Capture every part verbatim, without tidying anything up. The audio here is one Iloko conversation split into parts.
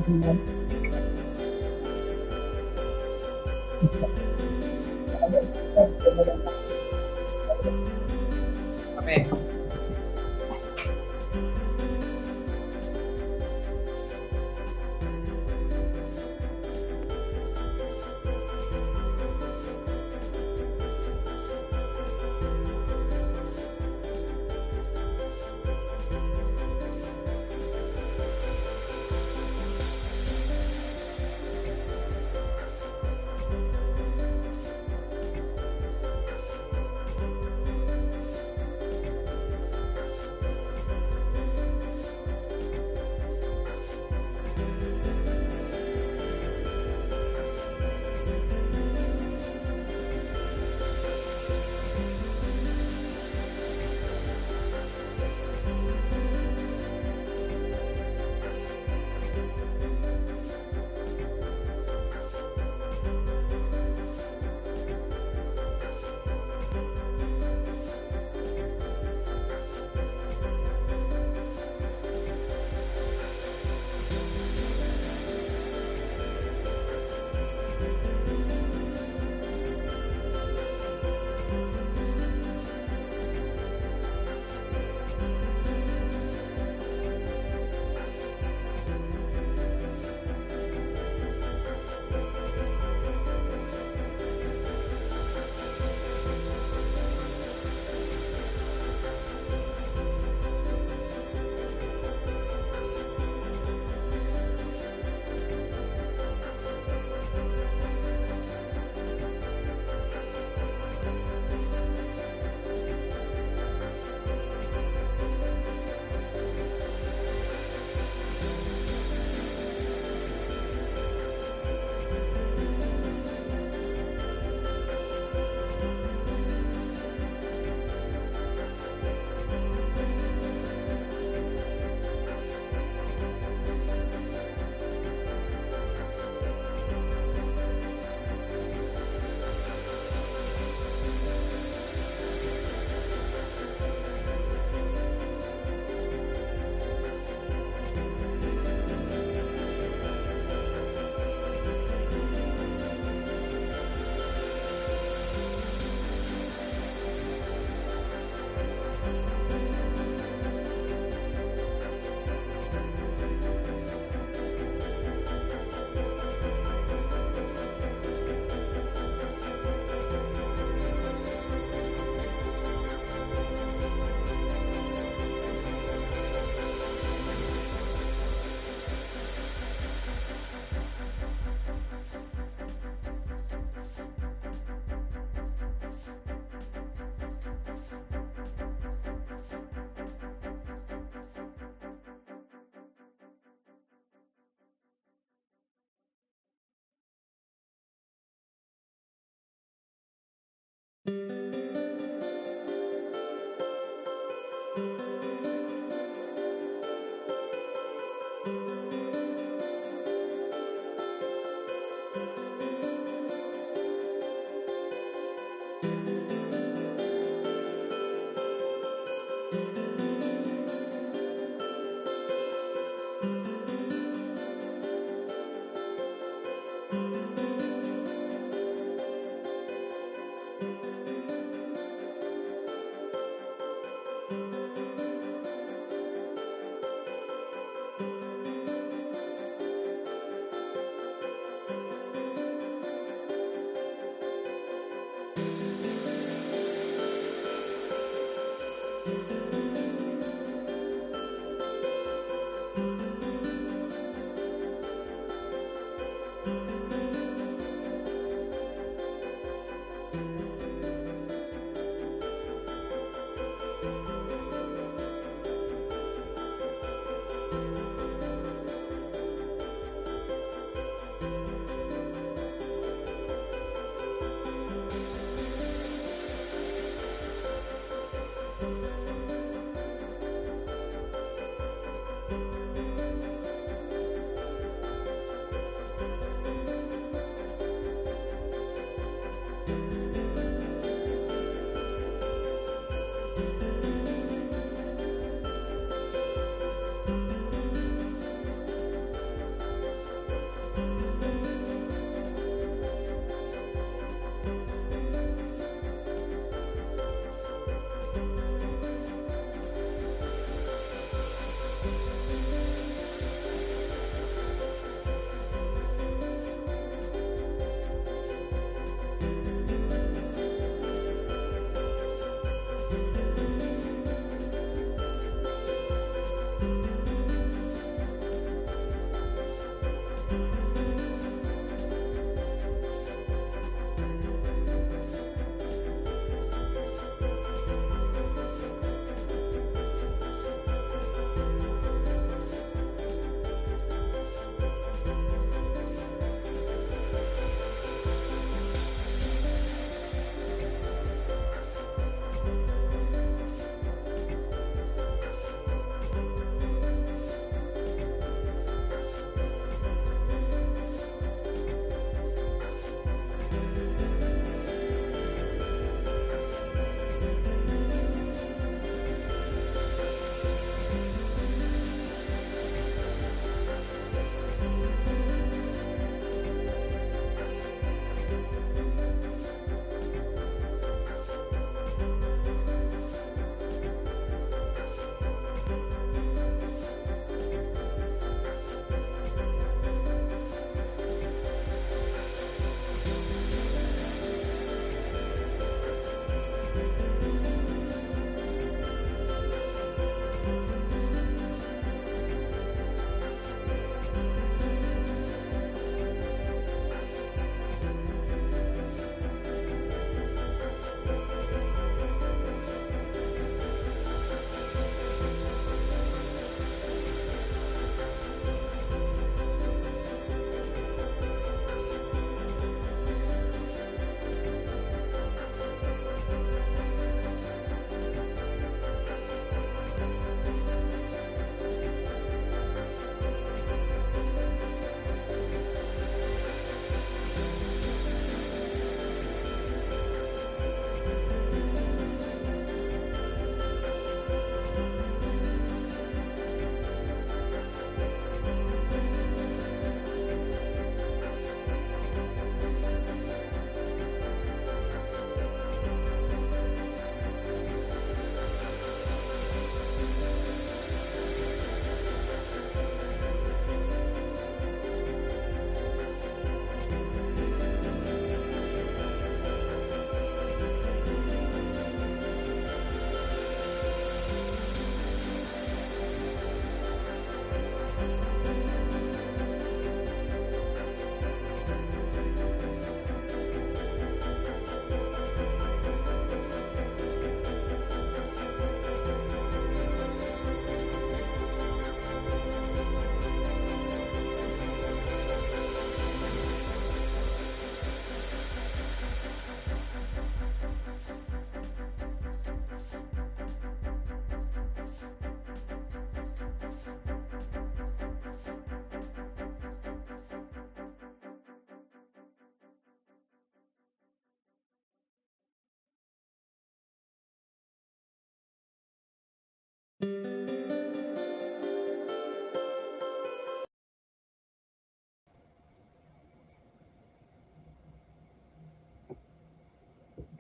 Amen.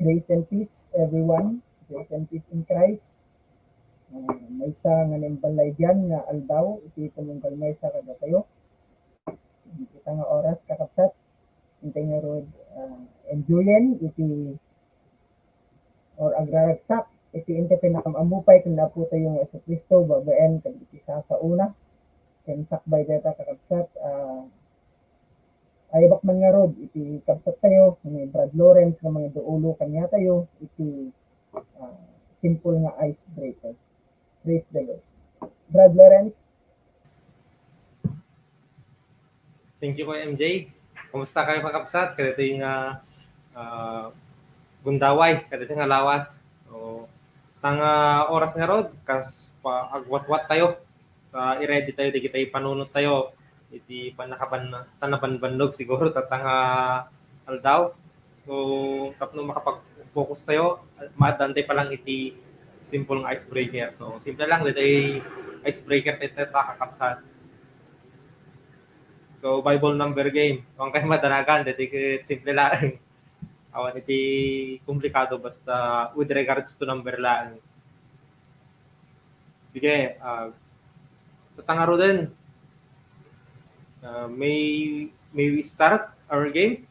Grace and peace, everyone. Grace and peace in Christ. Ah, maysa nga naimballay diyan nga aldaw iti tumunggal maysa kadatayo. Ita nga oras, kakabsat, intay ngarud, ah, enjoyen iti or agraragsak iti intay pannakaam-ammopay ken Apotayo nga Jesu-Cristo babaen kadagiti sasaona. Ken sakbay dayta, kakabsat, ah, ayabak man ngarud iti kabsattayo ni Brad Lawrence nga mangiduulo kaniatayo iti, ah, simple nga icebreaker. Praise the Lord. Brad Lawrence? Thank you, Kuya M J. Kumusta kayo, kakabsat? Kadagitoy nga, ah, gundaway, kadagitoy nga lawas. So, ta nga oras ngarud, kas pa, agwatwat tayo. Ah, i-ready tayo, dagitoy panunot tayo. Iti pannakaban-, ta nabanbannog siguro, ta nga aldaw. So, tapno makapag-focus tayo, maaddaan tayo pa lang iti simple nga icebreaker. So, simple lang, daytoy icebreaker tayo, ta kakabsat. So, Bible number game. Kung kayo madanagan, daytoy ket simple lang. Awan iti komplikado, basta with regards to number lang. Sige, ah, tatangaro din. Ah, may, may we start our game?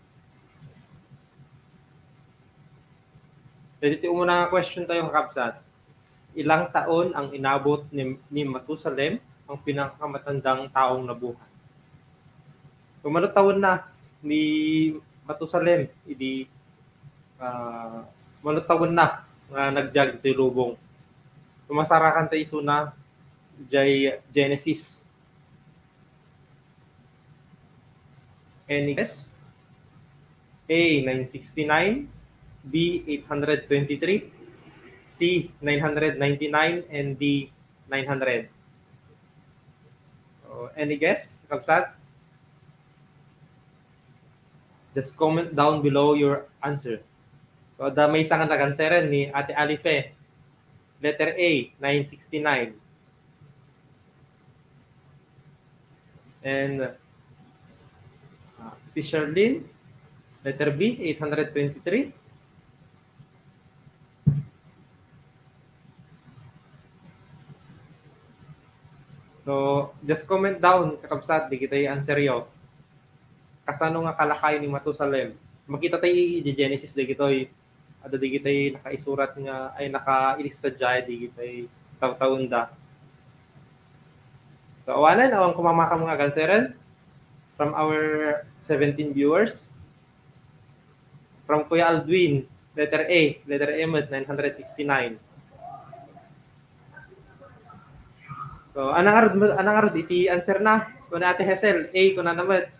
Jadi, ti umuna nga question tayo, kakabsat. Ilang taon ang inabot ni, ni Matusalem, ang pinakamatandang taong nabuhay? So, mano taon na ni Matusalem, idi, ah, mano taon na nga nagbiag iti lubong? So, masarakan tayo isuna, jay Genesis. Any guess? A, nine sixty-nine, B, eight hundred twenty-three, C, nine hundred ninety-nine, and D, nine hundred. So, any guess, kabsat? Just comment down below your answer. So, adda maysa nga nag-answeren ni Ate Alife. Letter A, nine sixty-nine. And, uh, si Sherlyn, letter B, eight hundred twenty-three. So, just comment down, kakabsat, dagitoy answeryo. Kasano nga kalakayo ni Matusalem? Makita tayo iti Genesis dagitoy. Adda dagitoy nakaisurat nga, ay, nakailista diay dagitoy taw-taonda. So, awanen, awan kumamakam nga aganseren from our seventeen viewers. From Kuya Aldwin, letter A, letter A met, nine hundred sixty-nine. So, anang arud, anang arud iti answer na? Kuna Ate Hazel, A, kuna na met.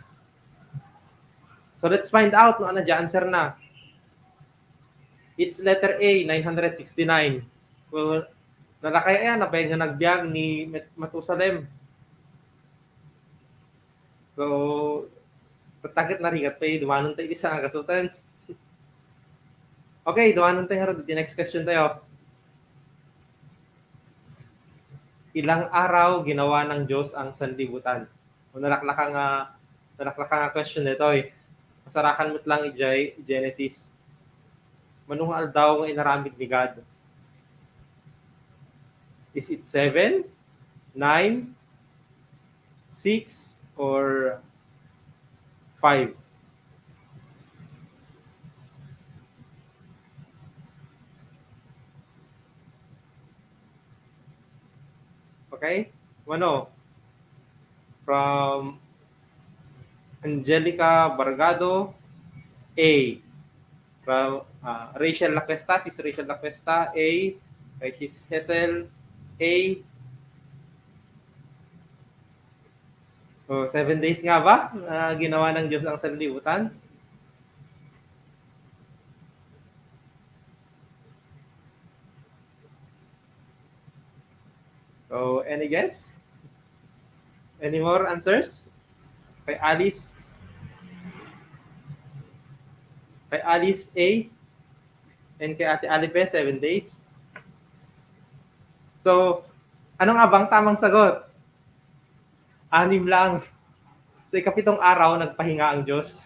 So, let's find out no ano di answer na. It's letter A, nine hundred sixty-nine. Well, nalakay aya, napay nga nagbiag ni Met-, Matusalem. So, tatakit na rigat pay, dumanon tayo isa nga kasutan. Okay, dumanon tayo harap. The next question tayo. Ilang araw ginawa ng Diyos ang sanlibutan? O nalaklaka nga, nalaklaka nga question daytoy. Masarakan met lang ijay Genesis. Mano nga aldaw nga inaramid ni God? Is it seven, nine, six, or five? Okay? Mano? From Angelica Bargado, A. From, ah, Rachel Lacuesta, Sis Rachel Lacuesta, A. Kay Sis Hazel, A. Oh, seven days nga ba, ah, ginawa ng Diyos ang sanlibutan? So, any guess? Any more answers? Kay Alice. Kay Alice A. And kay Ate Alipe, seven days. So, ano nga bang tamang sagot? Anim lang. So, ikapitong araw, nagpahinga ang Diyos.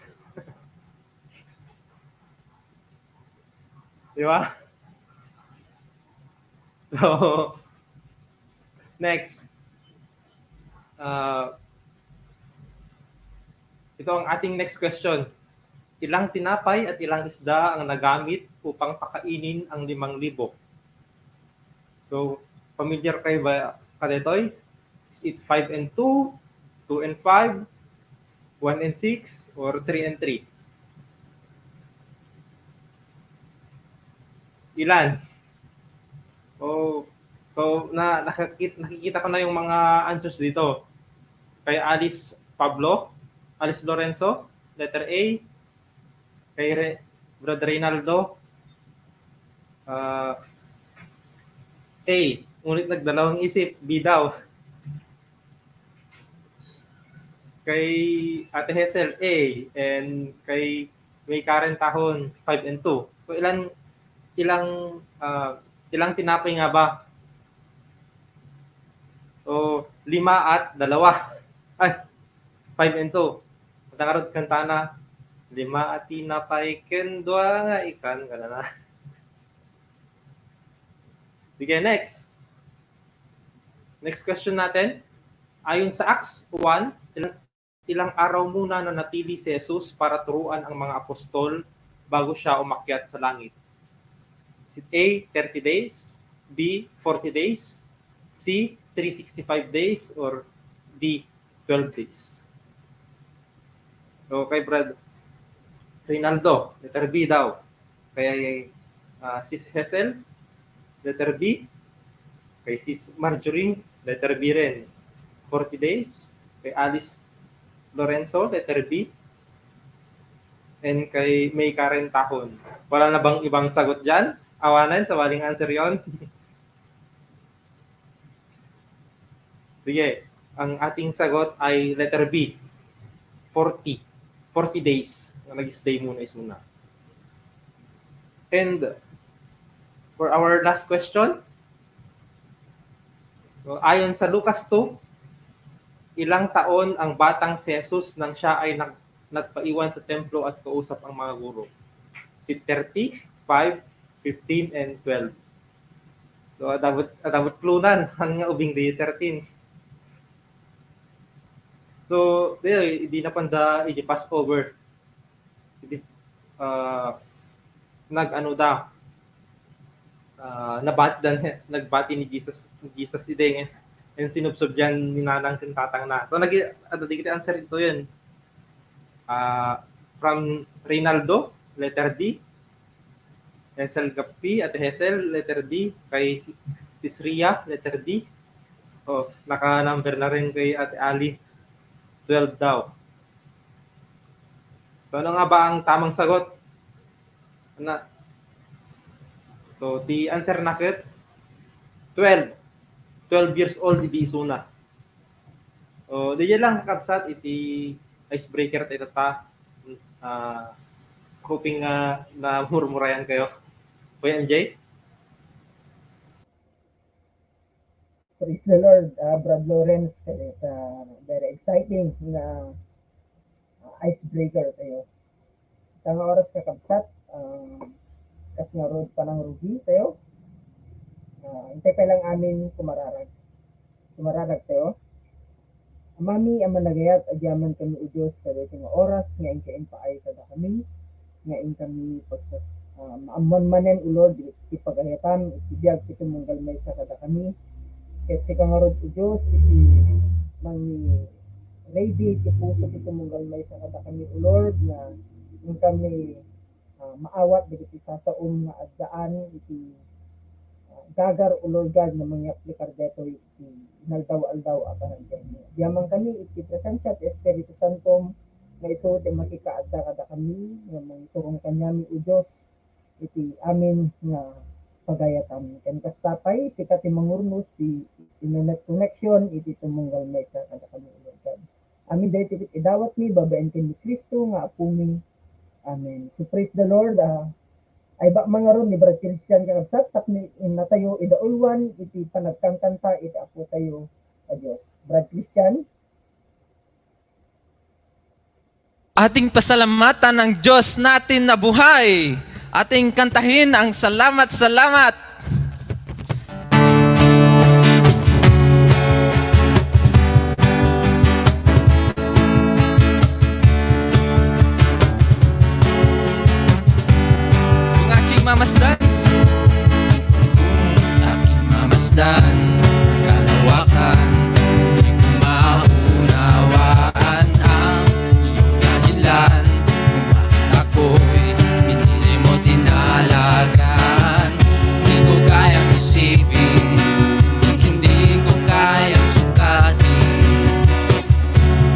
Di ba? So, next. Ah, ito ang ating next question. Ilang tinapay at ilang isda ang nagamit upang pakainin ang limang libo? So, familiar kayo ba kadetoy? Is it five and two, two and five, one and six, or three and three? Ilan? Oh, so na nakakit-, nakikita ko na yung mga answers dito. Kay Alice Pablo, Alice Lorenzo, letter A. Kay Re-, Brad Reynaldo, ah, A. Ngunit nagdalawang isip, B daw. Kay Ate Hazel, A. And kay May Karen Tahon, five and two. So, ilang, ilang, ah, ilang tinapay nga ba? So, lima at dalawa. Ay, five and two. At ang arot kantana, lima at tinapay ken dua nga ikan, gana na. Sige, next. Next question natin. Ayon sa Acts one, ilang, ilang araw muna nanatili si Jesus para turuan ang mga apostol bago siya umakyat sa langit? Is it A, thirty days, B, forty days, C, three sixty-five days, or D, twelve days? So, kay Brad Rinaldo, letter B daw. Kay, ah, Sis Hazel, letter B. Kay Sis Marjorie, letter B rin. Forty days. Kay Alice Lorenzo, letter B. And kay May Karen Tahon. Wala na bang ibang sagot dyan? Awanan, sawaling answer yon. Sige, ang ating sagot ay letter B, forty. Forty days na nag-stay muna is muna. And for our last question, so, ayon sa Lucas two, ilang taon ang batang si Jesus nang siya ay nag-, nagpaiwan sa templo at kausap ang mga guro? Si thirty, five, fifteen, and twelve. So, adda met, adda met clue-nan, han nga ubing di thirteen. So, di, di na panda idi Passover. Idi, ah, nag-ano da, ah, nabat-, dan, nagbati ni Jesus, ni Jesus idi nga, and sinubsob yan ni nanang ken tatang na. So, nag-, ano, di kita answer ito yun. Ah, from Reynaldo, letter D. Hazel Gapi, Ate Hazel, letter D. Kay Si-, Sis Ria, letter D. Oh, naka-number na rin kay Ate Ali. Twelve daw. So, ano nga ba ang tamang sagot? Ana. So, ti answer na ket twelve. Twelve years old idi isuna. O, diay lang, kakabsat, iti icebreaker tayo ta. Ah, hoping nga namurmurayan kayo. Kuya M J? Praise the Lord, ah, Brad Lawrence. Kadayta, very exciting nga, ah, icebreaker tayo. Ita nga oras, kakabsat, ah, kas ngarud panangrugi tayo. Ah, intay pay lang amin kumararag. Kumararag tayo. Amami a managayat, agyaman kami, O Dios, kadaytoy nga oras nga inka impaay kadakami, nga inkami pagsas-, ah, maammuan manen, O Lord, iti pagayatam, iti biag ti tumunggal maysa kadakami. Ket sika ngarud, O Dios, iti mangi-ready ti puso ti tumunggal maysa kadakami, O Lord, nga inkami, ah, maawat dagiti sasaom nga addaan iti, ah, gagar, O Lord God, nga mangiaplikar daytoy iti inaldaw-aldaw a panagbiagmi. Agyaman kami iti presensia ti Espiritu Santom nga isu ti makikaadda kadakami, nga mangiturong kaniami, O Dios, iti amin nga pagayatam. Ken kasta pay, sika ti mangurnos ti internet connection iti tumunggal maysa kadakami, O Lord God. Amin daytoy ket idawatmi babaen ken ni Cristo nga Apomi. Amen. So, praise the Lord. Ah, ay ba mangaron ni Brad Christian, kakabsat, tapno innatayo idaulwan iti panagkankanta iti Apotayo a Dios. Brad Christian? Ating pasalamatan ang Diyos natin na buhay. Ating kantahin ang Salamat, Salamat. Kung aking mamasdan, kung aking mamasdan ang kalawakan, hindi ko maunawaan ang iyong dahilan kung bakit ako'y pinili mo, tinalagaan. Di ko kayang isipin, hindi, hindi ko kayang sukatin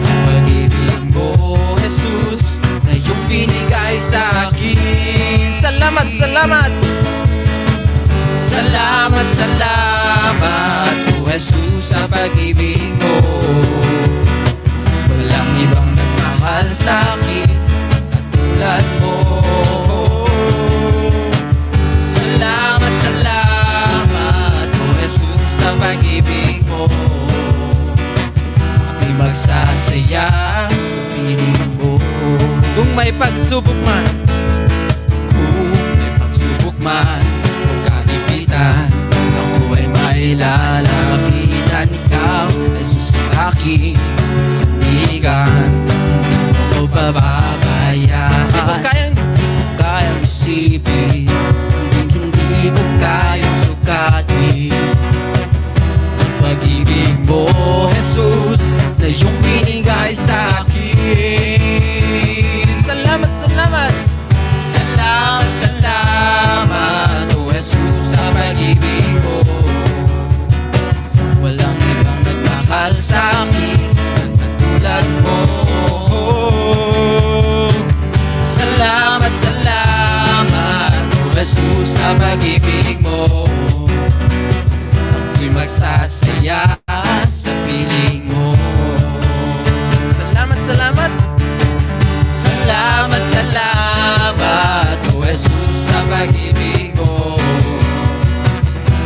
ang pag-ibig mo, Jesus, na iyong binigay sa akin. Salamat, salamat. Salamat, salamat, O Jesus, sa pag-ibig mo. Walang ibang nagmahal sa akin tulad mo. Salamat, salamat, O Jesus, sa pag-ibig mo. Ako'y magsasaya sa piling mo. Kung may pagsubok man, kung may pagsubok man o kagipitan, ako ay mailalapitan. Ikaw ay sa aking sandigan, hindi mo ko pababayaan. Di ko kayang, di ko kayang isipin, hindi, hindi ko kayang sukatin ang pag-ibig mo, Jesus, na iyong binigay sa akin. Salamat, salamat. Salamat, salamat, O Jesus, sa pag-ibig mo. Walang ibang nagmahal sa akin ng katulad mo. Salamat, salamat, O Jesus, sa pag-ibig mo. Ako'y magsasaya sa piling mo. Salamat, salamat. Salamat, salamat, O Jesus, sa pag-ibig mo.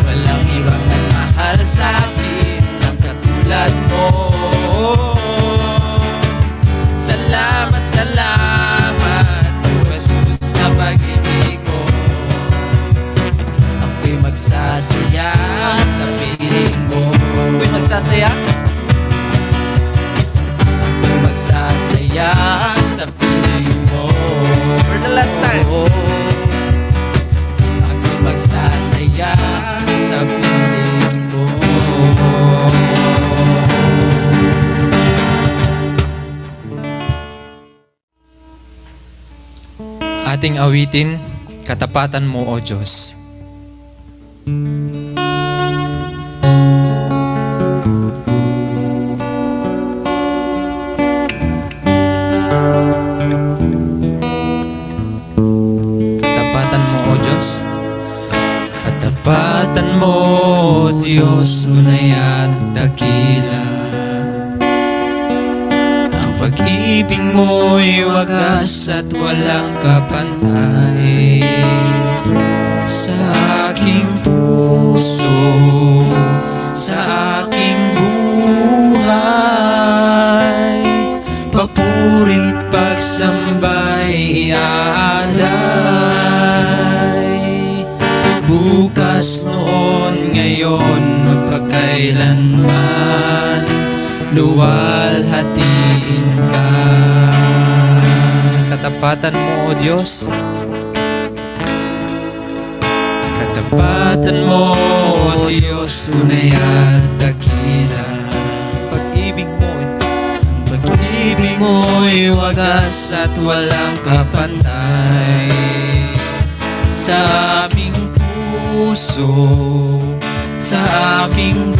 Walang ibang nagmahal sa akin ng katulad mo. Salamat, salamat, O Jesus, sa pag-ibig mo. Ako'y magsasaya sa piling mo. Ako'y magsasaya. Ako'y magsasaya sa piling mo. For the last time. Ako'y magsasaya sa piling mo. Ating awitin, Katapatan Mo, O Diyos. Katapatan Mo, O Diyos. Katapatan Mo, O Diyos, tunay at dakila. Ang pag-ibig mo'y wagas at walang kapantay. Sa aking puso, sa aking buhay, papuri't pagsamba'y iaalay. Bukas, noon, ngayon, magpakailanman, luwalhatiin ka. Katapatan mo, O Diyos. Katapatan mo, O Diyos, tunay at dakila. Pag-ibig mo, ang pag-ibig mo'y wagas at walang kapantay. Sa aking puso, sa aking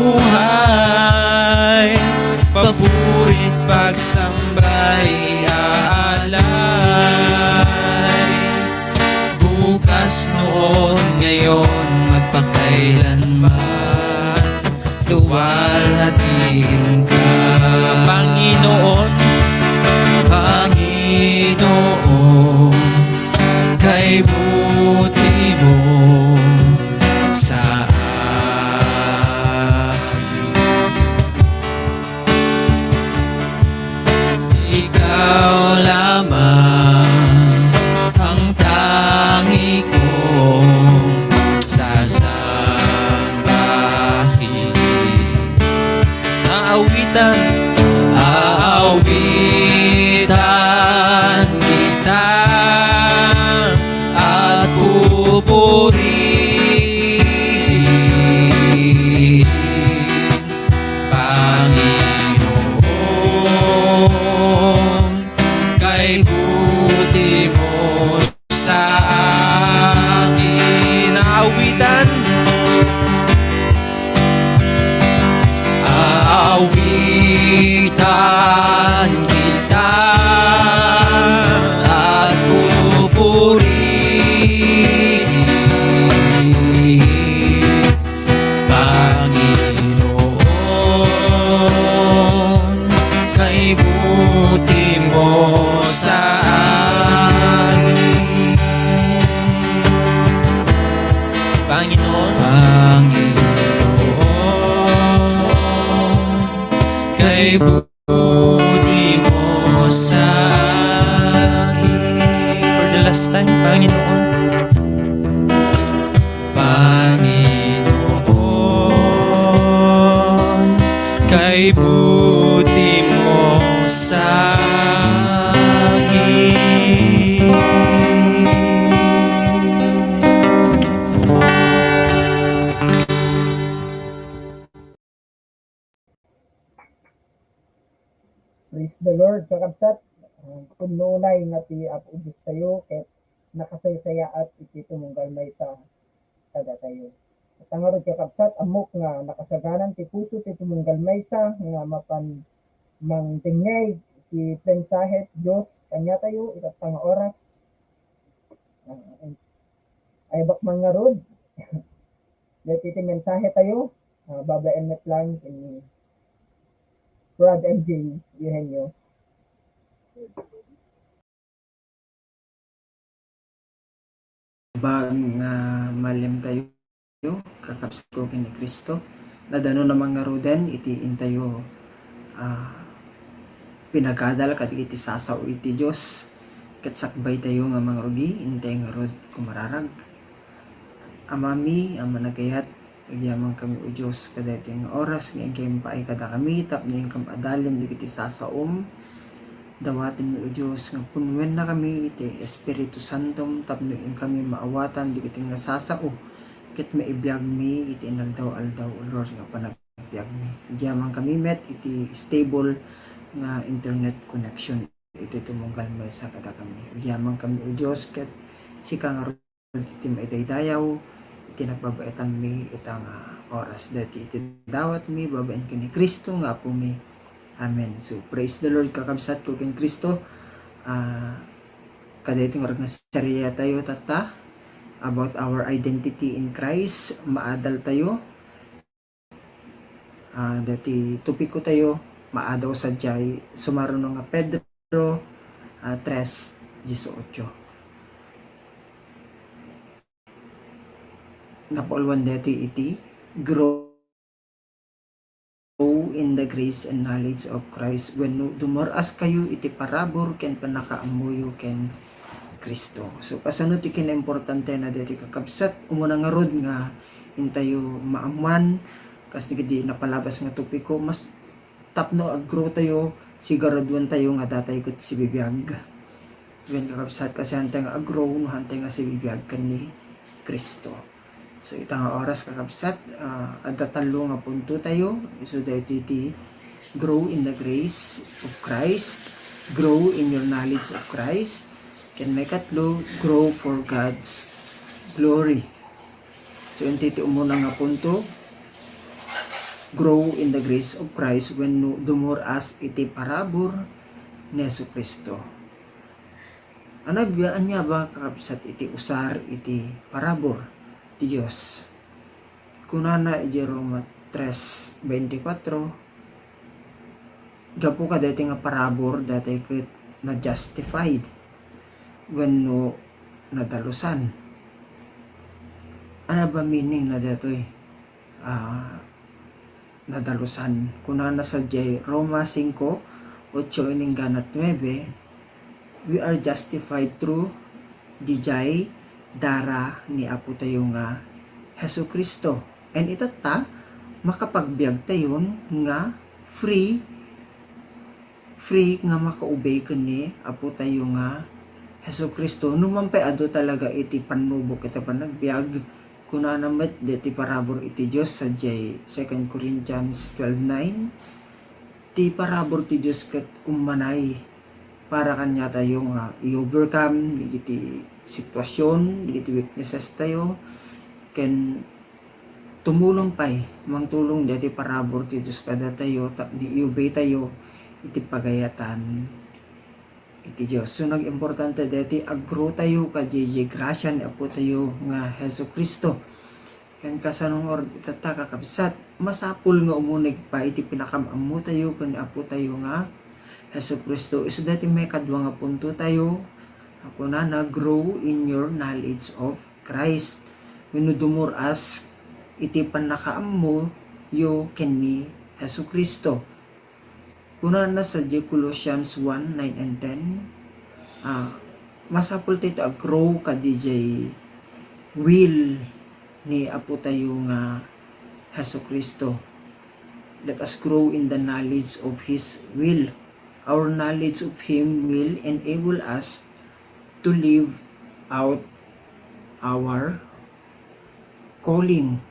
buhay, papuri't pagsamba'y aalay. Bukas, noon, ngayon, magpakailanman, luwalhatiin ka. Panginoon, Panginoon, kaibuti mo sa akin. Ikaw lamang ang Awitan, awitan kita at pupurihin, Panginoon, kay buti mo sa akin. Awitan, awitan kita at pupurihin, Panginoon, kay buti mo sa akin. Panginoon, Panginoon, kay buti mo sa akin. For the last time, Panginoon. Panginoon, kay buti mo sa akin. Praise the Lord, kakabsat. Ah, pudno unay nga ti Apo Dios tayo ket nakasaysayaat iti tumunggal maysa kadatayo. Ita ngarud, kakabsat, ammok nga nakasaganan ti puso ti tumunggal maysa nga mapan mangdengngeg ti mensahe ti Dios kaniatayo ita nga oras. Ah, ay, bak man ngarud. Daytoy ti mensahe tayo, ah, babaen met lang ni Brad M J Eugenio. Bag nga malem tayo, kakabsat ko ken ni Cristo. Nadano na man ngaruden iti intayo, ah, pinagadal kadagiti sasao iti Dios, ket sakbay tayo nga mangrugi, intay ngarud kumararag. Amami a managayat, agyamankami, O Dios, kadaytoy nga oras nga inkay impaay kadakami tapno inkam adalen dagiti sasaom. Dawatenmi, O Dios, nga punnuennakami iti Espiritu Santom tapno inkami maawatan dagiti nga sasao ket maibiagmi iti inaldaw-aldaw, O Lord, nga panagbiagmi. Agyamankami met iti stable nga internet connection iti tumunggal maysa kadakami. Agyamankami, O Dios, ket sika ngarud iti maidaydayaw iti nagbabaetanmi ita nga oras. Daytoy iti dawatmi babaen ken ni Cristo nga Apomi. Amen. So, praise the Lord, kakabsat ko ken Cristo. Ah, kadaytoy nga serie tayo tatta about our identity in Christ. Maadal tayo. Ah, daytoy topiko tayo, maadal sadiay, sumaruno nga Pedro, ah, tres dieciocho. Napauloan daytoy iti grow in the grace and knowledge of Christ wenno dumur-askayo iti parabur ken pannakaammoyo ken Cristo. So, kasano ti kinaimportantena daytoy, kakabsat? Umuna ngarud nga intayo maammuan, kas dagiti napalabas nga topiko, mas tapno ag-grow tayo, siguraduan tayo nga datay ket sibibiag. Wen, kakabsat, kasi haantay nga ag-grow no haantay nga sibibiag ken ni Cristo. So, ita nga oras, kakabsat, ah, adda tallo nga punto tayo. So, daytoy ti grow in the grace of Christ, grow in your knowledge of Christ, ken maikatlo, grow for God's glory. So, inti ti umuna nga punto, grow in the grace of Christ wenno dumur-as iti parabur ni Jesu-Cristo. Ania ba, ania ba, kakabsat, iti usar iti parabur ti Dios? Kunana iti Roma tres veinticuatro, gapu kadaytoy nga parabur, datay ket na-justified wenno nadalusan. Ania ba meaning na daytoy? Ah, nadalusan. Kunana sadiay Roma cinco, ocho inggana nuebe, "We are justified through diay dara ni Apo tayo nga Jesu-Cristo." And itatta, makapagbiag tayon nga free, free nga makaobey ken ni Apo tayo nga Jesu-Cristo. No man pay adu talaga iti pannubok iti panagbiag, kunana met deti parabur iti Dios sadiay Second Corinthians twelve nine, ti parabur ti Dios ket ummanay para kaniatayo nga i-overcome dagiti situasion, dagiti weaknesses tayo, ken tumulong pay, mangtulong daytoy parabur ti Dios kadatayo tapno iubay tayo iti pagayatan iti Dios. So, nagimportante daytoy, ag-grow tayo kadaydiay grasia ni Apo tayo nga Jesu-Cristo. Ken kasano nga or-, itatta, kakabsat, masapul nga umuneg pay iti pinakaam-ammo tayo ken ni Apo tayo nga Jesu-Cristo. Isu daytoy maikadua nga punto tayo, a kunana, "Grow in your knowledge of Christ." Wenno, dumur-as iti pannakaammoyo ken ni Jesu-Cristo. Kunana sadiay Colossians one nine and ten, ah, masapul tayo ta ag-grow kadaydiay will ni Apo tayo nga Jesu-Cristo. Let us grow in the knowledge of His will. Our knowledge of Him will enable us to live out our calling.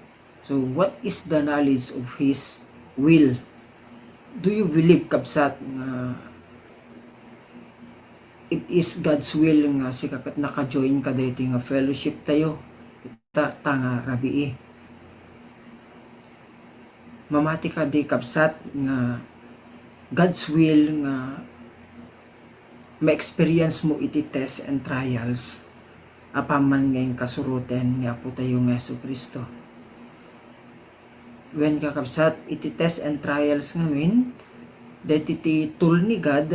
So, what is the knowledge of His will? Do you believe, kabsat, nga it is God's will nga sika ket naka-join ka daytoy nga fellowship tayo? Ta, ta nga rabii. Mamati kadi, kabsat, nga God's will nga ma-experience mo iti test and trials apaman nga inkasuroten ni Apo tayo nga Jesu-Cristo. Wen, kakabsat, iti test and trials ngamin, daytoy ti tool ni God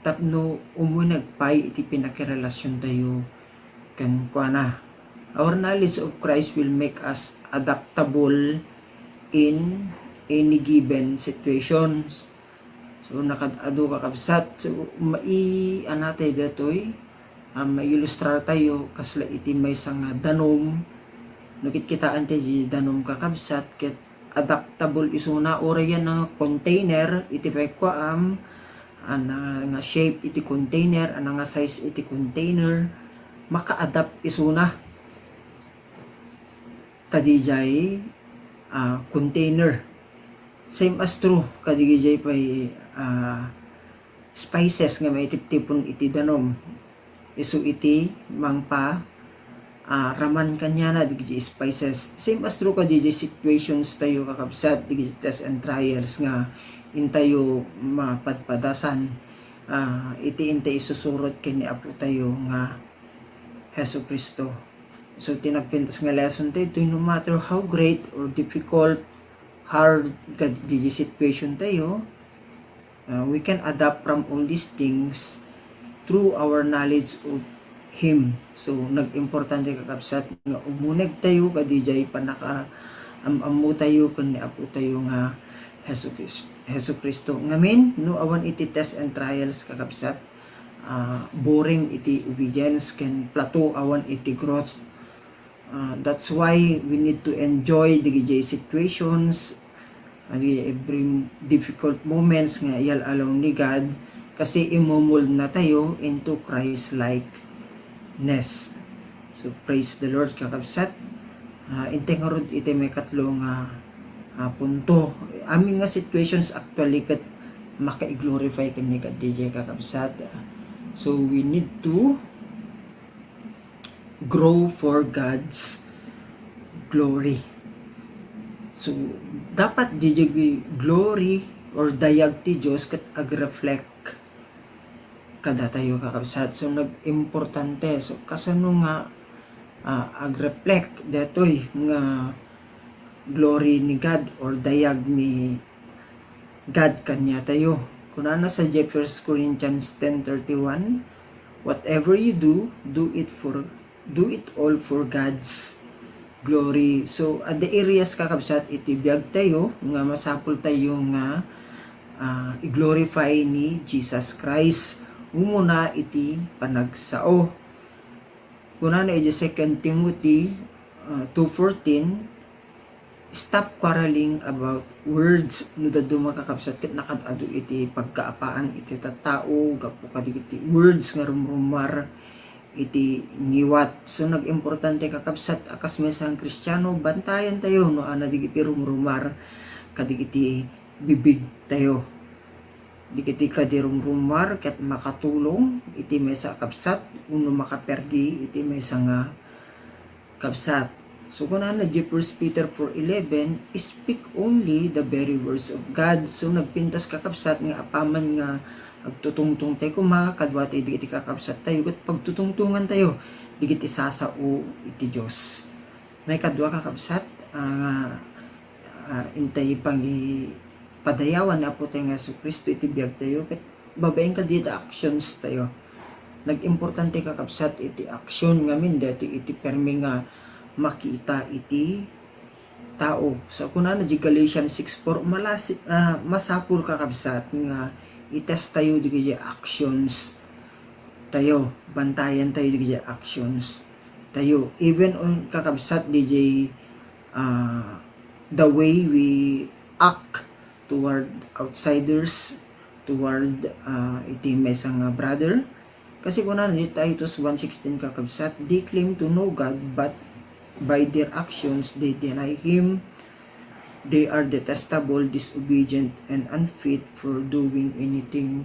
tapno umuneg pay iti pannakirelasion tayo kenkuana. Our knowledge of Christ will make us adaptable in any given situations. So, nakad-adu, kakabsat. So, mai-, anatay daytoy, ah, mailustrar tayo, kasla iti maysa nga danum. No, kitkitaan tayo ti danum, kakabsat, ket adaptable isuna, uray yan nga container, iti pekkuam, ana nga shape iti container, ana nga size iti container, maka-adapt isuna kadaydiay, ah, container. Same as true kadaydiay pay, ah, spices nga maitiptipon iti danum. Isu iti mangpa, ah, raman kaniana dagiti spices. Same as true kadaydiay situations tayo, kakabsat, dagiti test and trials nga intayo mapadpadasan, ah, iti intay isusurot ken ni Apo tayo nga Jesu-Cristo. So, ti nagpintas nga lesson tayo, no matter how great or difficult, hard kadaydiay situation tayo, uh, we can adapt from all these things through our knowledge of Him. So, nagimportante, kakabsat, nga umuneg tayo kadaydiay pannakaam-ammo tayo ken ni Apo tayo nga Jesu Kris-, Jesu-Cristo. Ngamin, no awan iti test and trials, kakabsat, ah, boring iti obedience ken plateau awan iti growth. Ah, that's why we need to enjoy dagiti situations, adi, every difficult moments nga iyal-alaw ni God, kasi imumulna tayo into Christ-likeness. So, praise the Lord, kakabsat. Ah, intay ngarud iti maikatlo nga, ah, punto. Amin nga situations actually ket maka-glorify ken ni God, kakabsat. So, we need to grow for God's glory. So, dapat daydiay glory or dayag ti Dios ket ag-reflect kadatayo, kakabsat. So, nagimportante. So, kasano nga, ah, ag-reflect daytoy nga glory ni God or dayag ni God kaniatayo? Kunana sadiay First Corinthians ten thirty-one, "Whatever you do, do it for, do it all for God's glory." So, adda areas, kakabsat, iti biag tayo nga masapul tayo nga, ah, i-glorify ni Jesus Christ. Umuna iti panagsao. Kunana iti Second Timothy, ah, two fourteen, Stop quarreling about words. No dadduma, kakabsat, ket nakaad-adu iti pagkaapaan iti tattao gapu kadagiti words nga rumrummuar iti ngiwat. So, nagimportante, kakabsat, a kas maysa nga Kristiano, bantayan tayo no ania dagiti rumrummuar kadagiti bibig tayo. Dagiti kadi rumrummuar ket makatulong iti maysa a kabsat wenno makaperdi iti maysa nga kabsat. So, kunana diay First Peter four eleven, "Speak only the very words of God." So, nagpintas, kakabsat, nga apaman nga agtutungtong tayo koma, kadua tayo dagiti kakabsat tayo, ket pagtutungtongan tayo dagiti sasao iti Dios. Maikadua, kakabsat, ah, ah, intay pangipadayawan ni Apo tayo nga Jesu-Cristo iti biag tayo, ket babaen kadi iti actions tayo. Nagimportante, kakabsat, iti action ngamin daytoy iti permi nga makita iti tao. So, kunana di Galatians six four, malasi-, ah, masapul, kakabsat, nga i-test tayo dagiti actions tayo, bantayan tayo dagiti actions tayo. Even on, kakabsat, diay, ah, the way we act toward outsiders, toward, ah, iti maysa nga brother. Kasi kunana diay Titus one sixteen, kakabsat, "They claim to know God, but by their actions they deny Him. They are detestable, disobedient, and unfit for doing anything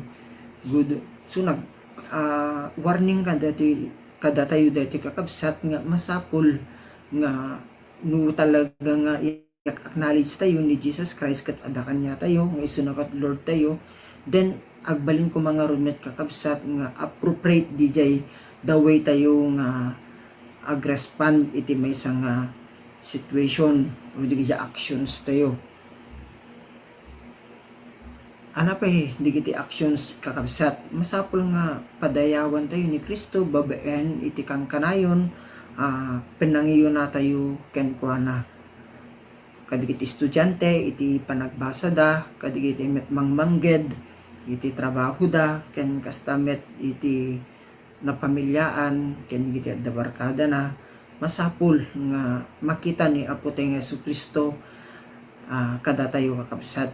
good." So, nag-, ah, warning kadati-, kadatayo daytoy, kakabsat, nga masapul nga no talaga nga i-acknowledge tayo ni Jesus Christ ket adda kaniatayo, nga isuna ket Lord tayo, then agbalin koma ngarud met, kakabsat, nga appropriate diay the way tayo nga agrespond iti maysa nga situation o dagiti actions tayo. Ania pay dagiti actions, kakabsat? Masapul nga padayawan tayo ni Cristo babaen iti kankanayon a pinangiyuna tayo kenkuana. Kadagiti estudiante iti panagbasada, kadagiti met mangmangged iti trabahoda, ken kasta met iti napamiliaan ken dagiti adda barkadana, masapul nga makita ni Apo tayo nga Jesu-Cristo, ah, kadatayo, kakabsat.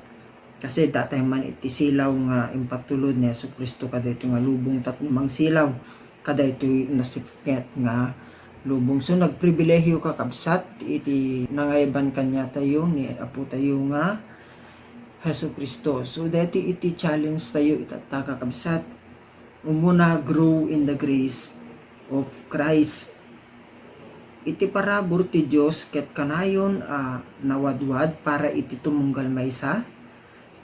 Kasi adda tayo man iti silaw nga impatulod ni Jesu-Cristo kadaytoy nga lubong tapno mangsilaw kadaytoy nasipnget nga lubong. So, nagpribilehiyo, kakabsat, iti nangayaban kaniatayo ni Apo tayo nga Jesu-Cristo. So, daytoy iti challenge tayo itatta, kakabsat. Umuna, grow in the grace of Christ. Iti parabur ti Dios ket kanayon a nawadwad para iti tumunggal maysa.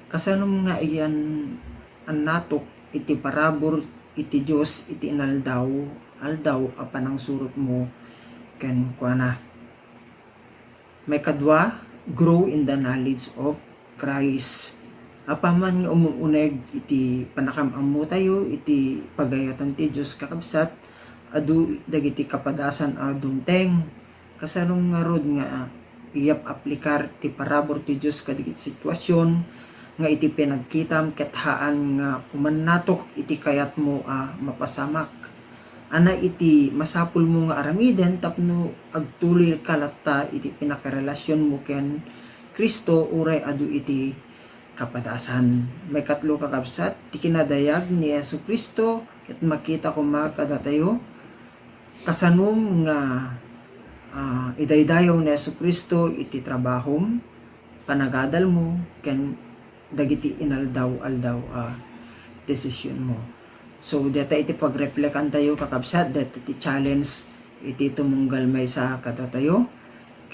Kasanom nga iyan-annatok iti parabur iti Dios iti inaldaw, aldaw a panangsurotmo kenkuana. Maikadua, grow in the knowledge of Christ. Apaman nga umuuneg iti panakam-ammo tayo iti pagayatan ti Dios, kakabsat, adu dagiti kapadasan a dumteng. Kasanom ngarud nga iyap aplikar ti parabur ti Dios kadagiti situasion nga iti pinagkitam ket haan nga umannatok iti kayatmo a mapasamak. Ania iti masapulmo nga aramiden tapno agtuloyka latta iti pinakarelasionmo ken Cristo uray adu iti kapadasan? Maikatlo, kakabsat, ti kinadayag ni Jesu-Cristo ket makita koma kadatayo. Kasanom nga, ah, idaydayaw ni Jesu-Cristo iti trabahom, panagadalmo, ken dagiti inaldaw-aldaw a desisionmo. So, dayta iti pagreflekantayo, kakabsat, dayta ti challenge iti tumunggal maysa kadatayo.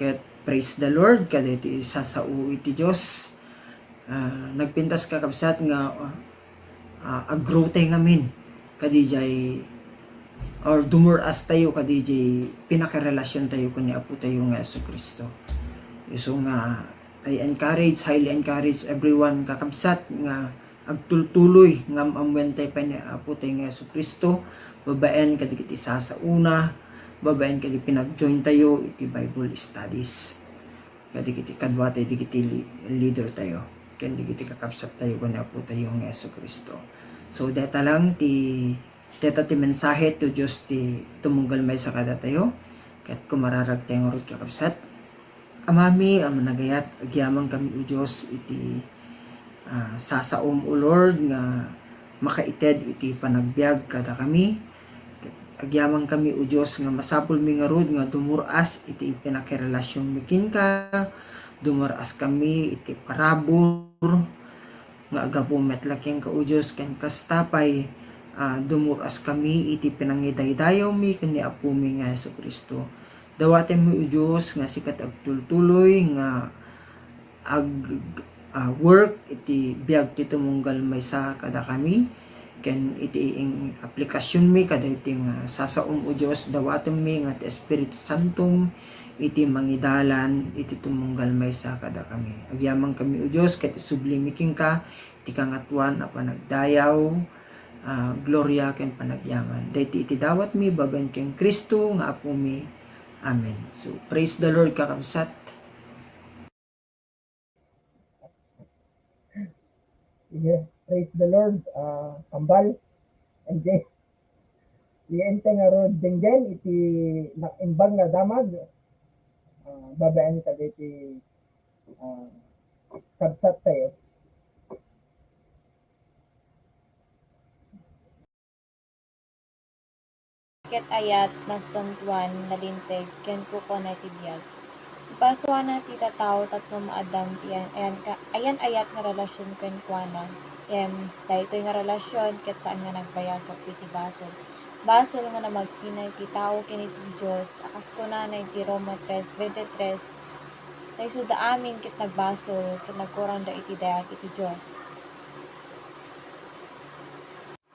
Ket praise the Lord, kadaytoy sasao iti Dios. Ah, nagpintas, kakabsat, nga, ah, ag-grow tayo ngamin kadidiay, or dumur-as tayo kadidiay pinakarelasiontayo ken ni Apo tayo nga Jesu-Cristo. Isu nga, I encourage, highly encourage everyone, kakabsat, nga agtultuloy nga am-ammoentayo pay ni Apo tayo nga Jesu-Cristo babaen kadagiti sasaona, babaen kadagiti pinag-join tayo iti Bible studies kadagiti kaduatayo, dagiti li-, leader tayo, ken dagiti kakabsat tayo ken ni Apo tayo nga Jesu-Cristo. So, dayta lang ti, dayta ti mensahe ti Dios ti tumunggal maysa kadatayo. Ket kumararag tayo ngarud, kakabsat. Amami a managayat, agyamankami, O Dios, iti, ah, sasaom, O Lord, nga makaited iti panagbiag kadakami. Agyamankami, O Dios, nga masapulmi ngarud nga dumur-as iti panakirelasionmi kenka, dumur-askami iti parabur, nga agapu met la kenka, O Dios, ken kasta pay, ah, dumur-askami iti pinangidaydayawmi ken ni Apomi nga Jesu-Cristo. Dawatenmi, O Dios, nga sika ti agtultuloy nga ag-, ah, work iti biag ti tumunggal maysa kadakami, ken iti ing-, aplikasionmi kadaytoy nga sasaom, O Dios, dawatenmi nga ti Espiritu Santom iti mangidalan iti tumunggal maysa kadakami. Agyamankami, O Dios, ket isublimi kenka ti Kangatoan a panagdayaw, ah, gloria, ken panagyaman. Daytoy iti dawatmi babaen ken Cristo nga Apomi. Amen. So, praise the Lord, kakabsat. Sige, praise the Lord, ah, kambal. M J. Diay ngarud denggen iti naimbag nga damag, ah, babaen kadagiti, ah, kabsat tayo. Ket ayat, San Juan, nalinteg, ken kukua na iti biag. Ipasuana ti tattao tapno maaddaan ti ayan-, ayan-, ayan-ayat nga relasion kenkuana. Ngem daytoy nga relasion ket saan nga nagbayag gapu iti basol. Basol nga namagsinay ti tao ken iti Dios, a kas kunana iti Roma tres veintitrés, ta isuda amin ket nagbasol, ket nagkurangda iti dayag iti Dios.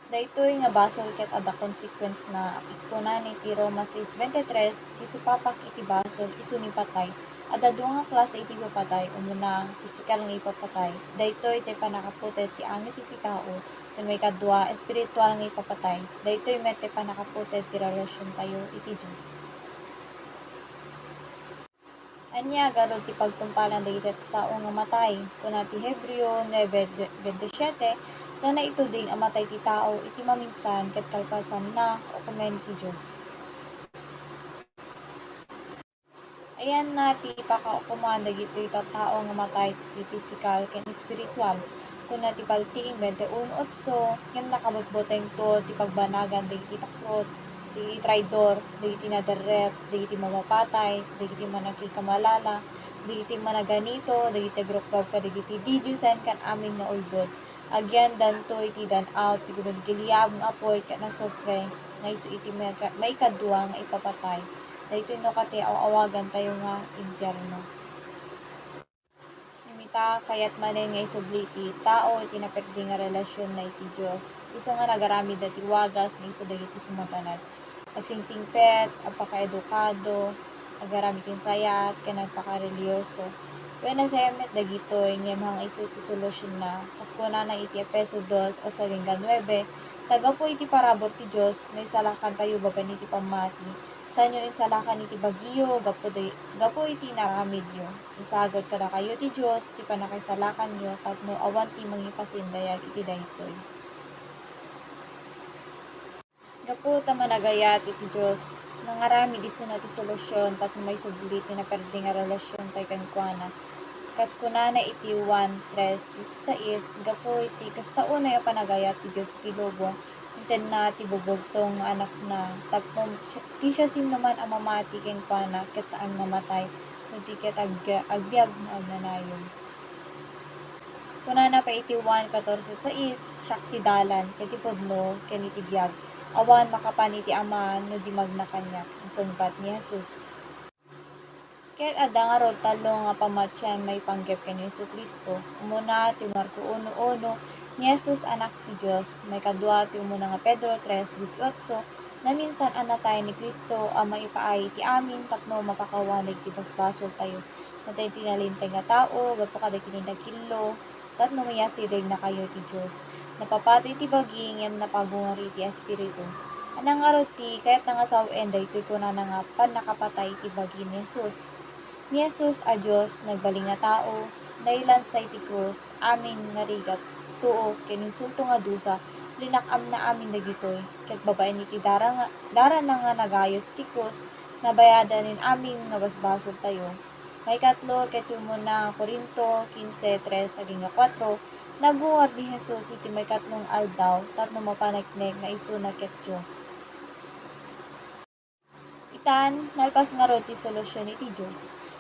Daytoy nga basol ket adda consequence-na, a kas kunana iti Roma sais veintitrés, ti supapak iti basol isu ni patay. Adda dua nga klase iti ipapatay, umuna, pisikal nga ipapatay. Daytoy ti pannakaputed ti angis iti tao, ken maikadua, espiritual nga ipapatay. Daytoy met ti pannakaputed ti relasiontayo iti Dios. Ania ngarud ti pagtungpalan dagiti tattao nga matay? Kuna ti Hebreo nuebe veintisiete, ta naituding a matay ti tao iti maminsan ket kalpasanna, ukomen ti Dios. Ayanna ti pakaukoman dagitoy tattao nga matay ti pisikal ken espiritual. Kuna ti Paltiing veintiuno otso, ngem nakabutbutengto ti pagbanagan dagiti takrot, dagiti traidor, dagiti naderrep, dagiti mamapatay, dagiti mannakikamalala, dagiti managanito, dagiti agrukruar kadagiti didiosen ken amin nga ulbod. Agiyandanto iti dan-aw ti gumigiliab nga apuy ket nasufre nga isu iti maika-, maikadua nga ipapatay. Daytoy no ket ti aw-awagantayo nga impierno. Ngem ita, kayat manen nga isubli ti tao iti naperdi nga relasionna iti Dios, isu nga nagaramidda ti wagas nga isu dagiti sumaganad, agsingsingpet, agpakaedukado, agaramid ti nasayaat, ken agpakareliyoso. Wen, nasayaat met dagitoy, ngem haan isu ti solutionna. Kas kunana iti Efeso dos, otso hanggang nuebe, ta gapu iti parabur ti Dios, naisalakantayo babaen iti pammati. Saanyo insalakan iti bagiyo gapu di-, gapu iti inaramidyo. Insagod kadakayo ti Dios ti pannakaisalakanyo tapno awan ti mangipasimdayag iti daytoy. Gapu ta managayat iti Dios, nangaramid isuna ti solusion tapno maisubli ti naperdi nga relasiontayo kenkuana. Kas kunana iti Juan tres dieciséis, gapu iti kasta unay a panagayat ti Dios iti lubong, intenna ti bubugtong nga Anakna, tapno ti siasinoman a mamati kenkuana ket saan nga matay, no di ket ag-, agbiag nga agnanayon. Kunana pay iti Juan catorce seis, "Siak ti dalan, ken ti pudno, ken iti biag. Awan makapan iti Ama no di magna kaniak," insungbat ni Jesus. Ket adda ngarud tallo nga pamatian maipanggep ken ni Jesu-Cristo. Umuna, ti Marco uno uno, ni Jesus, Anak ti Dios. Maikadua, ti umuna nga Pedro tres dieciocho, naminsan a natay ni Cristo a maipaay iti amin tapno mapakawan dagiti basbasoltayo. Natay ti nalinteg nga tao gapu kadagiti nagkillo, tapno mayasideg dagiti Dios. Napapatay ti bagi ngem napagungor iti espiritu. Ania ngarud ti kayatna nga sawen daytoy kunana nga pannakapatay iti bagi ni Jesus? Ni Jesus a Dios, nagbalin nga tao, nailansa iti krus, amin nga rigat, tuo, ken insulto nga dusa, linak-amna amin dagitoy, ket babaen iti dara nga, darana nga nagayus iti krus, nabayadan ni amin nga basbasoltayo. Maikatlo ket ti umuna nga Corinto quince, tres agingga kuatro, nagungar ni Jesus iti maikatlong aldaw tapno mapaneknek nga isuna ket Dios. Itan, nalpas ngarud ti solusion iti Dios.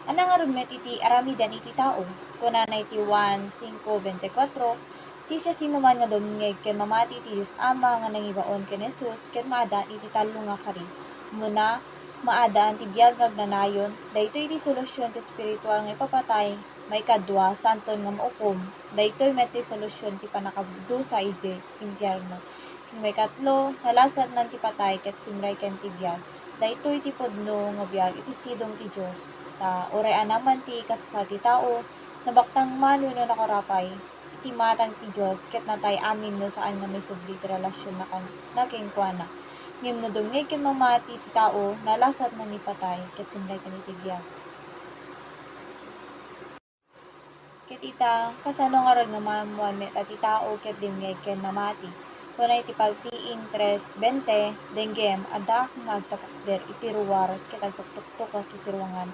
Ania ngarud met iti aramiden iti tao? Kunana iti Juan cinco veinticuatro, ti siasinoman nga dumngeg ken mamati iti Dios Ama nga nangibaon ken Jesus ket maadaan iti tallo nga kari. Umuna, maadaan ti biag nga agnanayon, daytoy iti solusion ti espiritual nga ipapatay. Maikadua, santon nga maukom, daytoy met ti solusion ti pannakadusa iti impierno. Maikatlo, nalasatnan ti patay ket simrek ken ti biag. Daytoy ti pudno nga biag iti sidong ti Dios. Ta uray ania man ti ikasasao ti tao, nabaktang man wenno nakurapay, iti matang ti Dios ket natay amin no saan nga maisubli ti relasionna kan-, na kenkuana. Ngem no dumngeg ken mamati ti tao, nalasatnan ti patay ket simrek ken iti biag. Ket ita, kasano ngarud nga maammoan met a ti tao ket dimngeg ken namati? Kuna iti Pagtiing tres bente, denggem, addaak nga agtapakder iti ruar ket agtuktuktok iti ruangan.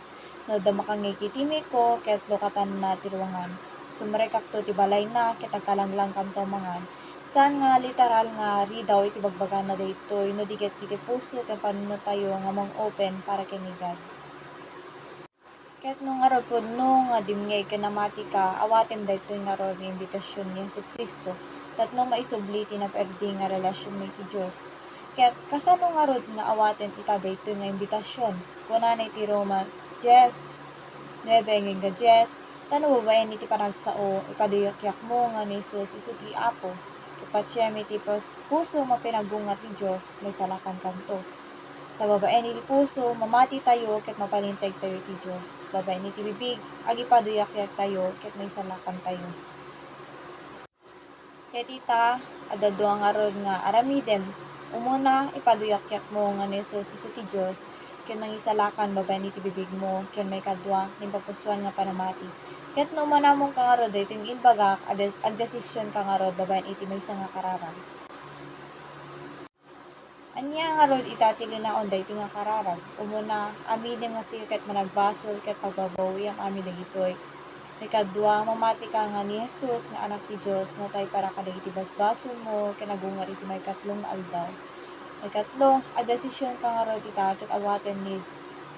No adda makangngeg iti timekko ket lukatanna ti ruangan. Sumrekakto ti balayna ket agkalanglangkanto a mangan. Saan nga literal nga ridaw iti bagbagana daytoy, no di ket iti puso ken panunotayo nga mang-open para ken ni God. Ket no ngarud pudno nga dimngeg ken namati ka, awatem daytoy ngarud nga imbitasion ni Jesu-Cristo tapno maisubli ti naperdi nga relasionmo iti Dios. Ket kasano ngarud nga awaten ita daytoy nga imbitasion? Kunana iti Roma dies, nuebe hanggang dies, "Ta no babaen iti panagsao, ipaduyakmo nga ni Jesus isu ti Apo, ket patiem iti pus-, puso nga pinagungar ti Dios, maisalakankanto." Ta babaen iti puso, mamatitayo ket mapalintegtayo iti Dios. Babaen iti bibig, agipaduyakyaktayo ket maisalakantayo. Ket ita, adda dua ngarud nga aramidem. Umuna, ipaduyakyakmo nga ni Jesus isu ti Dios, ket mangisalakan babaen iti bibigmo, ken maikadua, nga impapusuan nga panamati. Ket no umanamon ka ngarud daytoy nga imbagak, ades-, agdesision ka ngarud babaen iti maysa nga kararag. Ania ngarud ita ti linaon daytoy nga kararag? Umuna, aminem nga sika ket managbasol ket pagbabawiam amin dagitoy. Maikadua, mamati ka nga ni Jesus nga Anak ti Dios natay para kadagiti basbasolmo ken nagungar iti maikatlo nga aldaw. Maikatlo, agdesision ka ngarud ita ket awaten ni,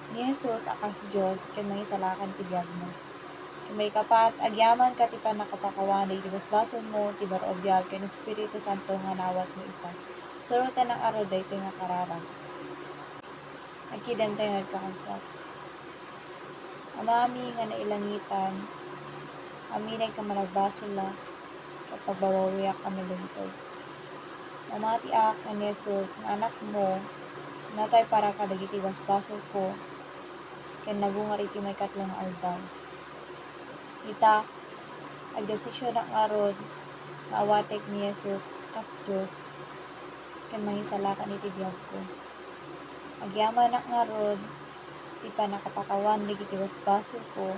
ni Jesus a kas Dios ken mangisalakan ti biagmo. Ken maikapat, agyaman ka ti pannakapakawan dagiti basbasolmo, ti baro a biag ken Espiritu Santo nga naawatmo ita. Suroten ngarud daytoy nga kararag. Agkidem tayo nga agkakabsat. Amami nga nailangitan, amineg nga managbasolak, ket pagbabawiak a dagitoy. Mamatiak nga ni Jesus nga Anakmo, natay para kadagiti basbasolko, ken nagungar iti maikatlo nga aldaw. Ita, agdesisionak ngarud nga awatek ni Jesus kas Dios ken mangisalakan iti biagko. Agyamanak ngarud ti pannakapakawan dagiti basbasolko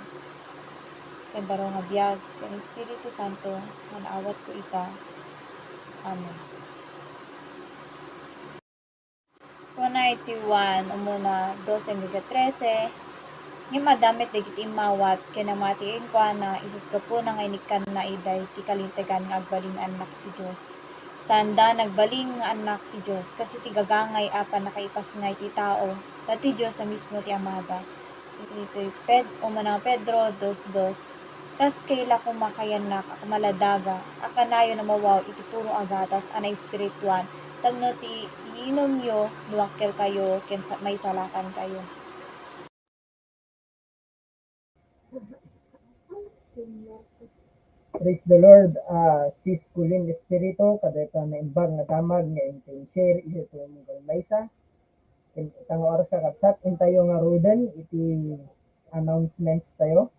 ken baro nga biag ken Espiritu Santo nga naawatko ita. Amen. Kuna iti Juan, umuna, dose hanggang trese, ngem adda met dagiti immawat ken namati kenkuana, isu ti gapuna nga inikkanna idiay ti kalintegan nga agbalin nga annak ti Dios. Saanda nagbalin nga annak ti Dios, kas iti gagangay a pannakaipasngay ti tao, ta ti Dios a mismo ti Amada. Iti Ped-, umuna Pedro dos dos, kas kaila koma kayannak a kamaladaga a kanayon a mawaw iti puro a gatas a naespirituan, tapno ti iinumyo no akkelkayo ken sa-, maisalakankayo. Praise the Lord, ah, Sis Colleen Espiritu, kadayta naimbag nga damag nga inti share iti maysa. Ita nga oras, kakabsat, intayo ngaruden iti announcements tayo.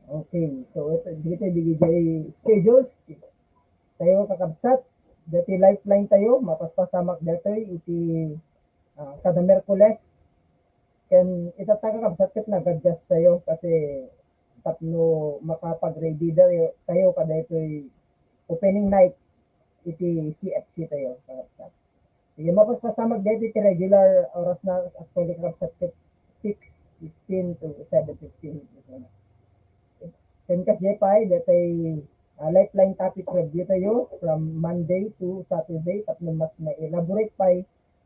Okay, so ito, dito, dito, schedules tayo, kakabsat, dito lifeline tayo, mapaspasamak dito iti, ah, kada Miyerkules. Ken ita, kakabsat, ket nag-adjust tayo kasi tapno makapag-ready tayo, tayo kadaytoy opening night iti C F C tayo, kakabsat. Sige, mapaspasamak daytoy ti regular orasna, actually, kakabsat, six fifteen to seven fifteen. Ken kasdiay pay, daytoy, ah, lifeline topic review tayo from Monday to Saturday, tapno mas ma-elaborate pay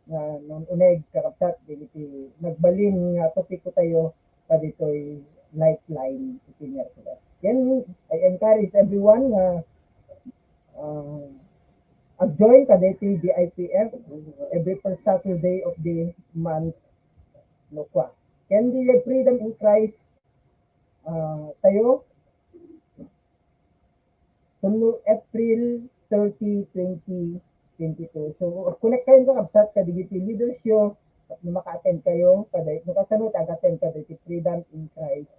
nga nang uneg, kakabsat, dagiti nagbalin nga topiko tayo kaditoy lifeline iti Miyerkules. Ken I encourage everyone nga, ah, ag-join kadaytoy D I P F every first Saturday of the month, no, kua. Ken di Freedom in Christ, ah, tayo, Tapno April thirty, twenty twenty-two. So, connect kayo, kakabsat, kadagiti leaders yo, tapno maka-attend kayo, kada, no kasano ti ag-attend kadagiti Freedom in Christ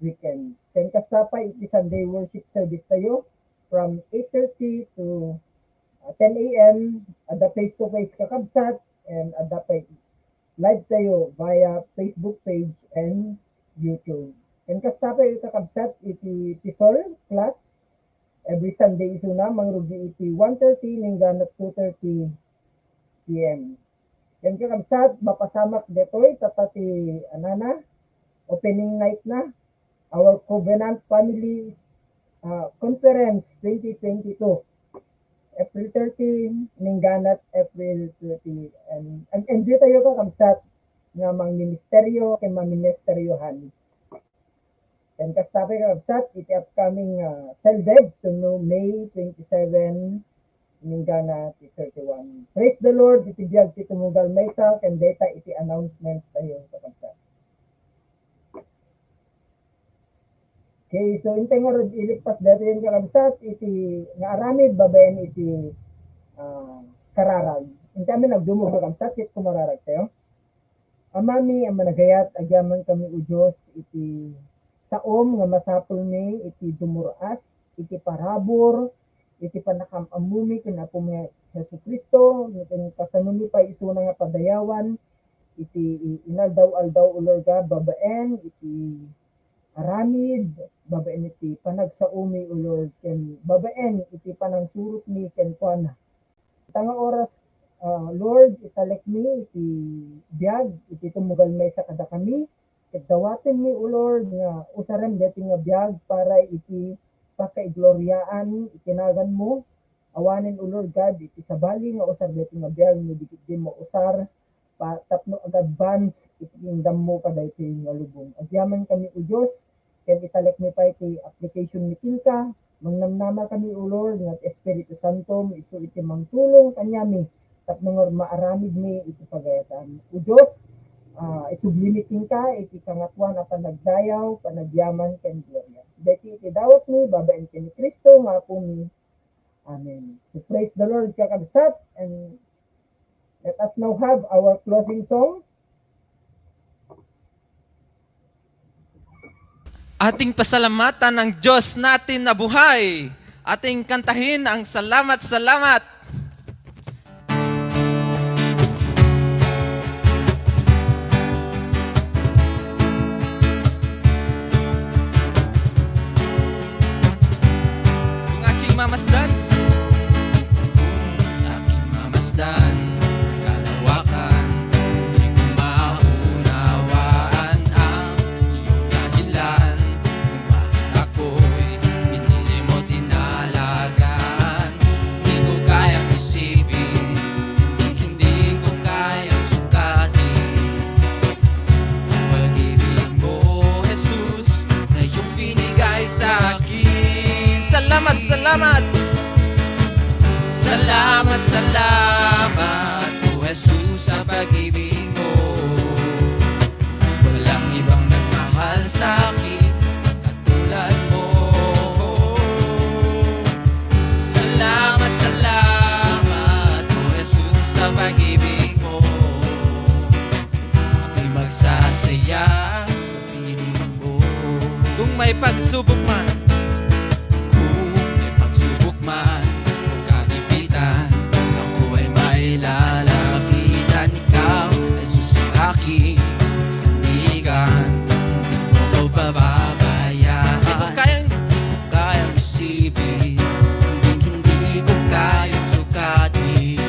Weekend. Ken kasta pay iti Sunday worship service tayo from eight thirty to, ah, ten A M, adda face-to-face, kakabsat, and adda pay live tayo via Facebook page and YouTube. Ken kasta pay, kakabsat, iti T E S O L class every Sunday isuna, mangrugi iti one thirty inggana two thirty P M. Ken, kakabsat, mapasamak daytoy, tatta ti, anana, opening night na, our Covenant Families, ah, Conference twenty twenty-two, April thirteen, inggana April thirty. And, ag-enjoy tayo, kakabsat, nga mangministeryo ken maministeryohan. Ken kasta pay, kakabsat, iti upcoming, ah, CELDEB tapno May twenty-seven, inggana ti thirty-one. Praise the Lord, iti biag ti tumugal maysa, ken dayta iti announcements tayo, kakabsat. Okay, so intay ngarud ilippas daytoy, kakabsat, iti nga aramid babaen iti, ah, kararag. Intay amin agdumog, kakabsat, ket kumararag tayo. Amami a managayat, agyamankami, O Dios, iti saom nga masapulmi iti dumur-as iti parabur iti pannakaam-ammomi ken Apomi Jesu-Cristo, ken kasanomi pay isuna nga padayawan iti i-, inaldaw-aldaw, O Lord God, babaen iti aramid, babaen iti panagsaomi, O Lord, ken babaen iti panangsurotmi kenkuana. Ita nga oras, ah, Lord, italekmi iti biag iti tumugal maysa kadakami, ket dawatenmi, O Lord, nga usarem daytoy nga biag para iti pakaigloriaan iti naganmo. Awanen, O Lord God, iti sabali nga usar daytoy nga biag no di ketdi mausar pa-, tapno ag-advance iti kingdommo kadaytoy nga lubong. Agyamankami, O Dios, ken italekmi pay ti applicationmi kenka. Mangnamnamakami, O Lord, nga ti Espiritu Santom isu iti mangtulong kaniami tapno nga maaramidmi iti pagayatan. O Dios, ah, isublimi kenka iti kangatoan a panagdayaw, panagyaman, ken gloria. Daytoy iti dawatmi babaen ken ni Cristo nga Apomi. Amen. So, praise the Lord, kakabsat, and let us now have our closing song. Ating pasalamatan ang Diyos natin na buhay. Ating kantahin ang Salamat, Salamat. Kung aking mamasdan, kung aking mamasdan, kalawakan, hindi ko maunawaan ang iyong dahilan kung bakit ako'y pinili mo, tinalagaan. Di ko kayang isipin, hindi, hindi ko kayang sukatin ang pag-ibig mo, Jesus, na iyong binigay sa akin. Salamat, salamat. Salamat, salamat, O Jesus, sa pag-ibig mo. Walang ibang nagmahal sa akin katulad mo. Salamat, salamat, O Jesus, sa pag-ibig mo. Ako'y magsasaya sa piling mo. Kung may pagsubok man, kung may pagsubok man o kagipitan, ako ay mailalapitan. Ikaw ay susiraking sandigan, hindi mo ko pababayaan. Di ko kayang, di ko kayang isipin, hindi, hindi ko kayang sukatin.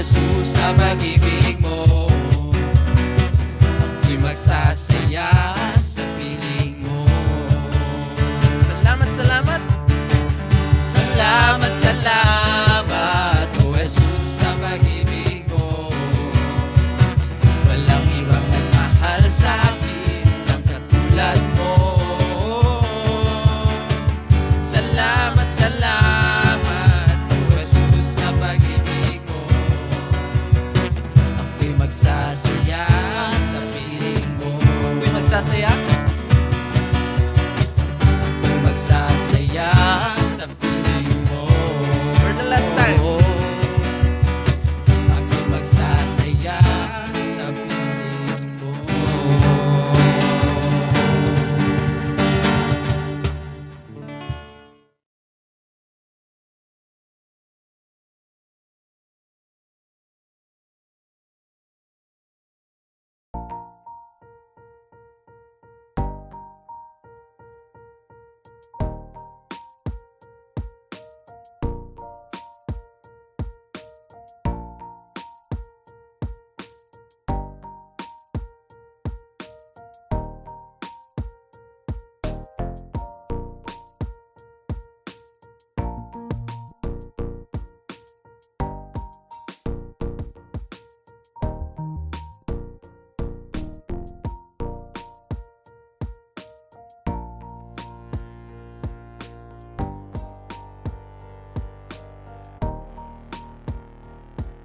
Jesus, sa pag-ibig mo, ako'y magsasaya sa piling mo. Salamat, salamat. Salamat, salamat, O Jesus, sa pag-ibig mo. Walang ibang nagmahal sa akin ang katulad mo. Salamat, salamat, O Jesus, sa pag-ibig mo. Ako'y magsasaya sa piling mo. Ako'y magsasaya. Ako'y magsasaya sa piling mo. For the last time.